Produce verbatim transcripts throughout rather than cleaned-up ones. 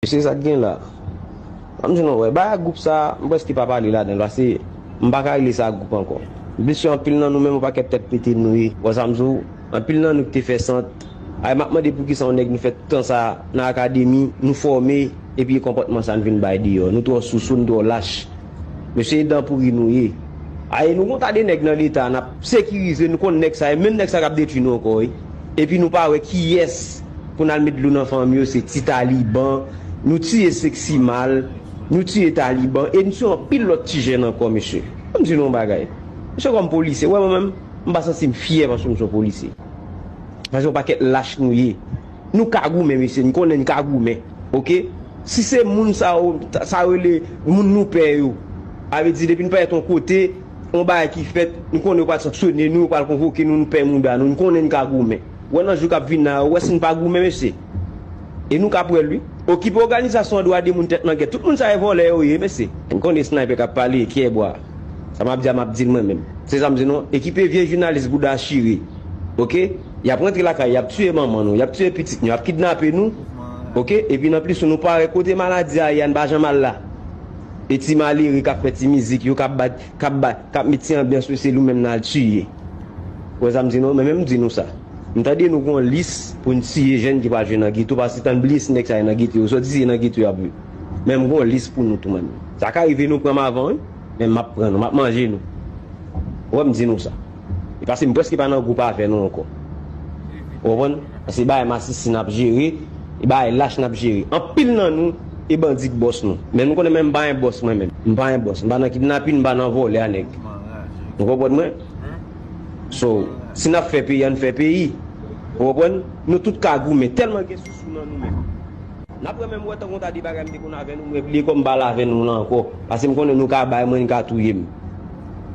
Se sa k gen la. Ban m di nou, wè, bagay gwoup sa, m prèske pa pale ladan l, paske m pa ka rele sa gwoup ankò. Mesye, anpil nan nou menm, yon pakèt tèt pete nou ye. Wè sa m di w? Anpil nan nou ki te fè sant. Ay, m ap mande poukisa yon nèg nou fè tout tan sa nan akademi, nou fòme, epi konpòtman sa n vin bay deyò. Nou twò sousou, nou twò lach. Mesye, e dan pouri nou ye. Ay, nou gon ta de nèg nan Leta, n ap sekirize, nou konn nèg sa, e menm nèg sa k ap detwi nou ankò, wi. Epi nou pa wè kiyès pou n al met dlo nan fanm yo, se ti Taliban, nou tiye Sexy Mal, nou tiye Taliban, e n tiye anpil lòt ti jèn ankò, mesye. Ban m di nou yon bagay. Mesye, kòm polisye, wè mwen menm, m pa santi m fyè paske m se yon polisye. Paske yon pakèt lach nou ye. Nou ka goumen, mesye, n konnen n ka goumen. Oke? Si se moun sa yo, sa yo rele moun nou pè yo, sa vle di depi n parèt yon kote, yon bagay ki fèt, n konnen yo pral sanksyone nou, yo pral konvoke nou, n pè mouda nou, n konnen n ka goumen. Wè nan jou k ap vin la yo, wè si n pa goumen, mesye. E nou k ap wè l, wi. Okipe òganizasyon an dwa de moun tèt nan gèt. Tout moun sa yo vòlè yo ye, mesye. N konnen sniper k ap pale, kyè bwa. Sa m ap di a, m ap di l mwen menm. Se sa m di nou. Ekipe vye jounalis bouda chire. Oke? Y ap rantre lakay, y ap tiye manman nou, y ap tiye pitit nou, y ap kidnape nou. Oke? Epi nan plis nou pa wè kote maladi a ye a, n pa janm al la. E ti malere k ap fè ti mizik yo, k ap bat, k ap bat, k ap met ti anbyans yo, se nou menm n al tiye. Wè sa m di nou? Men menm m di nou sa. M tande nou gon lis pou n tiye jèn ki pral jwe nan geto, paske tann bliye si nèg sa yo nan geto yo. Sòti se nan geto y ap jwe. Men m gon lis pou nou tou menm. Sa ka rive nou pran m avan, wi. Men m ap pran nou, m ap manje nou. Wè m di nou sa. E paske m prèske pa nan gwoup avè nou ankò. Ou konprann? Paske bagay masisi n ap jere, e bagay lach n ap jere. Anpil nan nou, e bandi k bòs nou. Men nou konnen menm m pa yon bòs mwen menm. M pa yon bòs. M pa nan kidnapin, m pa nan vòlè a nèg. Ou konprann mwen? So, si n ap fè peyi, ann fè peyi. Ou konprann? Nou tout ka goumen. Tèlman gen sousou nan nou menm. N ap wè menm wè tankou ta de bagay m te konn avè nou, m repliye kò m pa la avè nou la ankò. Paske m konnen nou ka bay mwen, n ka touye m.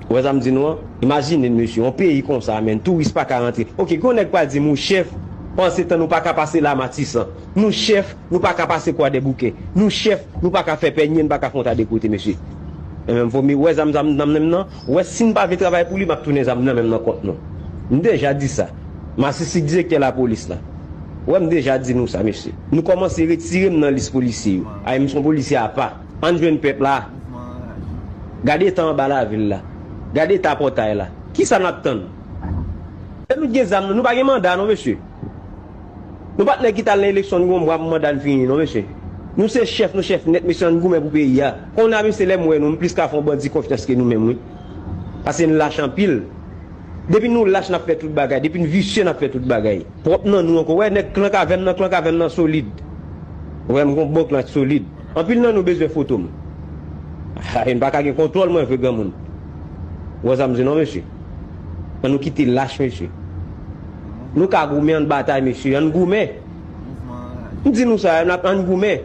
Ou wè sa m di nou an? Imajine n, mesye, yon peyi konsa, menn, touris pa ka rantre. Oke, gon nèg pral di m, ou chèf, panse tan nou pa ka pase la Matisan. Nou chèf, nou pa ka pase Kwadèboukè. Nou chèf, nou pa ka fè Pènye, n pa ka fè yon ta de kote, mesye. Men menm fò m wè zam zam nan menm nan, wè si n pa vle travay pou li, m ap tounen zam nan menm nan kont nou. M deja di sa. Masisi direktè lapolis la. Wè m deja di nou sa, mesye. Nou kòmanse retire m nan lis polisye yo. Ay, m se yon polisye apa. Ann jwenn pèp la. Gade eta anba lavil la. Gade eta pòtay la. Kisa n ap tann? Lè nou gen zam nan, nou pa gen manda non, mesye. Nou pa t nèg ki t al nan eleksyon, nou gon mwa pou manda n fini non, mesye. Nou se chèf, nou chèf nèt, mesye, ann goumen pou peyi a. Kounye a, mesye, lè m wè nou, m plis ka fè yon bandi konfyans ke nou menm, wi. Paske n lach anpil. Depi nou lach, n ap fè tout bagay. Depi n visye, n ap fè tout bagay. Pwòp nan nou ankò. Wè, nèg klan kavèn nan, klan kavèn nan solid. Wè, m gon bon klan solid. Anpil nan nou bezwen foto m. Ha, n pa ka gen kontwòl mwen vre granmoun. Wè sa m di non, mesye. Ann nou kite lach, mesye. Nou ka goumen, ann batay, mesye. Ann goumen. M di nou sa, n ap ann goumen.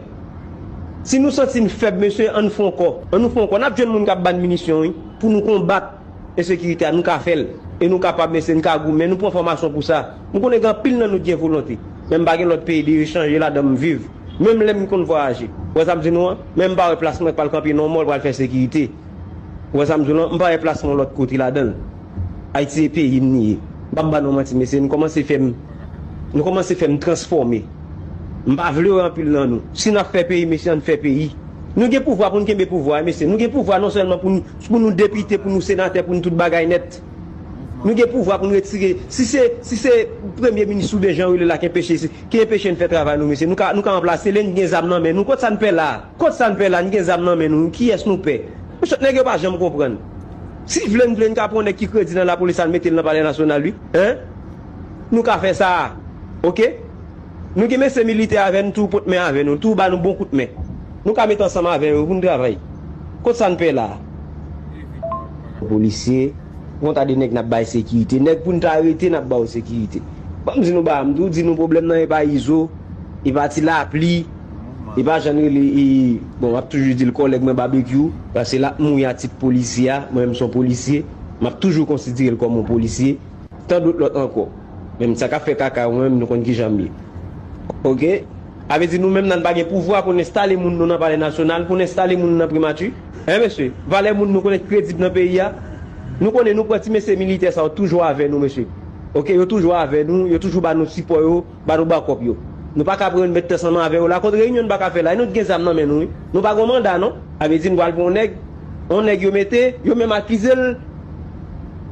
Si nou santi n fèb, mesye, ann fè yon kò. Ann nou fè yon kò. N ap jwenn moun k ap ba n minisyon, wi, pou nou konbat ensekirite a, nou ka fè l. E nou kapab, mesye, n ka goumen, nou pran fòmasyon pou sa. M konnen gen anpil nan nou ki gen volonte. Men m pa gen lòt peyi dèyè chanje ladan m viv. Menm lè m konn vwayaje. Ou wè sa m di nou an? Men m pa wè plas mwen k pral kanpe nan yon mòl pral fè sekirite. Ou wè sa m di w lan? M pa wè plas mwen lòt kote ladan l. Ayiti se peyi m li ye. M p ap ba nou manti, mesye, nou kòmanse fè m, nou kòmanse fè m transfòme. M pa vle wè anpil nan nou. Si n ap fè peyi, mesye, ann fè peyi. Nou gen pouvwa pou n kenbe pouvwa a, mesye. Nou gen pouvwa non sèlman pou n, pou nou depite, pou nou senatè, pou n tout bagay nèt. Nou gen pouvwa pou n retire. Si se, si se premye minis oubyen jan yo rele la ki enpeche, ki enpeche n fè travay nou, mesye, nou ka, nou ka ranplase l, e n gen zam nan men nou. Kot sa n pè la a? Kot sa n pè la? N gen zam nan men nou. Kiyès nou pè? Mesye, nèg yo pa janm konprann. Si vle n vle, n ka pran yon nèg ki kredi nan lapolis, al mete l nan Palè Nasyonal, wi. Hein? Nou ka fè sa. Oke? Nou gen mesye militè avè n tou, pot men avè nou tou, ba nou bon kout men. Nou ka met ansanm avè yo pou n travay. Kot sa n pè la a? Polisye, gon ta de nèg n ap bay sekirite. Nèg pou n ta rete, n ap ba w sekirite. Ban m di nou bagay, m tou di nou pwoblèm nan e pa Izo, e pa Ti Lapli, e pa jan n rele, e, bon, m ap toujou di l kòlèg mwen Babekyou, paske l ap mouri a tit polisye a, mwen menm se yon polisye, m ap toujou konsidere l kòm yon polisye. Tan dout lòt ankò. Menm sa k ap fè kaka yo menm, nou konn kijan m ye. Oke? Sa vle di nou menm nan pa gen pouvwa pou n enstale moun nou nan Palè Nasyonal, pou n enstale moun nou nan Primati. Hein, mesye? Valè moun nou konnen kredib nan peyi a. Nou konnen nou pran ti mesye militè sa yo toujou avè nou, mesye. Oke? Yo toujou avè nou, yo toujou ba nou sipò yo, ba nou bakòp yo. Nou pa ka pran met tèt ansanm avè yo la, kont reyinyon nou pa ka fè la, e nou t gen zam nan men nou, wi. Nou pa gon manda, non. A vle di nou pral pran yon nèg, yon nèg yo mete, yo menm akize l.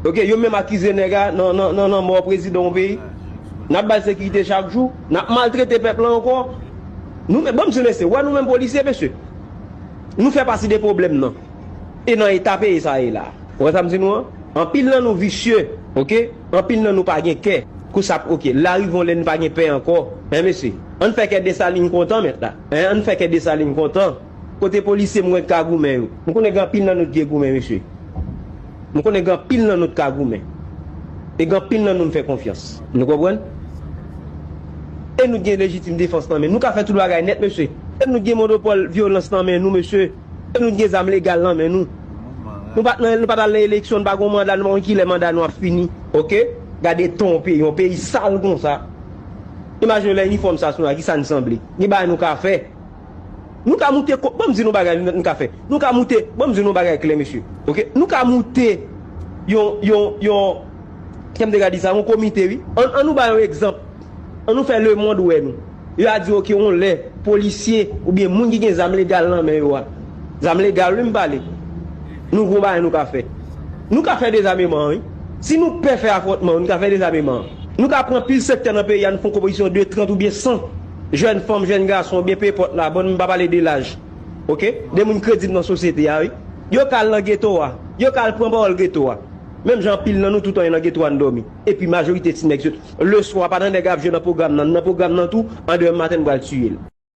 Ok, yo menm akize nèg a nan, nan, nan, nan mò prezidan yon peyi. N ap ba l sekirite chak jou, n ap maltrete pèp la ankò. Nou menm, ban m di mesye, wè nou menm polisye, mesye. Nou fè pati de pwoblèm nan. E nan eta peyi sa ye la. Ou wè sa m di nou an? Anpil nan nou visye, ok? Anpil nan nou pa gen kè. Kou sa, ok, l arive yon lè nou pa gen pè ankò. Hein, mesye? Ann fè kè Desalin kontan mèt la. Hein, ann fè kè Desalin kontan. Kote polisye m wè k ka goumen yo? M konnen gen anpil nan nou ki goumen, mesye. M konnen gen anpil nan nou k ka goumen. E gen anpil nan nou m fè konfyans. Nou konprann? E nou gen lejitim defans nan men nou. Nou ka fè tout bagay nèt, mesye. E nou gen monopòl vyolans nan men nou, mesye. E nou gen zam legal nan men nou. Nou pa t nan, nou pa t al nan eleksyon, nou pa gon manda, nou pa konn kilè manda nou ap fini. Ok? Gade ton yon peyi, yon peyi sal konsa. Imajine w lè inifòm sa sou nou la, kisa n sanble? Gen bagay nou ka fè. Nou ka moute, ko- ban m di nou bagay nou, nou ka fè. Nou ka moute, ban m di nou bagay klè, mesye. Ok? Nou ka moute yon, yon, yon, kè m te ka di sa, yon komite, wi. An, an nou ba yon egzanp. An nou fè lemonn wè nou. Yo a di, ok, yon lè, polisye oubyen moun ki gen zam legal nan men yo a. Zam legal, wi, m pale. Nou gon bagay nou ka fè. Nou ka fè dezameman, wi. Si nou pè fè afwontman, nou ka fè dezameman. Nou ka pran pil sektè nan peyi a, nou fè yon konpozisyon de trant oubyen san jèn fanm, jèn gason, oubyen penenpòt la, bon, m pa pale de laj. Ok? De moun kredib nan sosyete a, wi. Yo ka al nan geto a. Yo ka al pran pawòl geto a. Menm jan anpil nan nou toutan yo nan geto a n dòmi. Epi majorite ti nèg yo, leswa, pandan nèg ap jwe nan pwogram nan, nan pwogram nan tou, an demen maten n pral tiye l.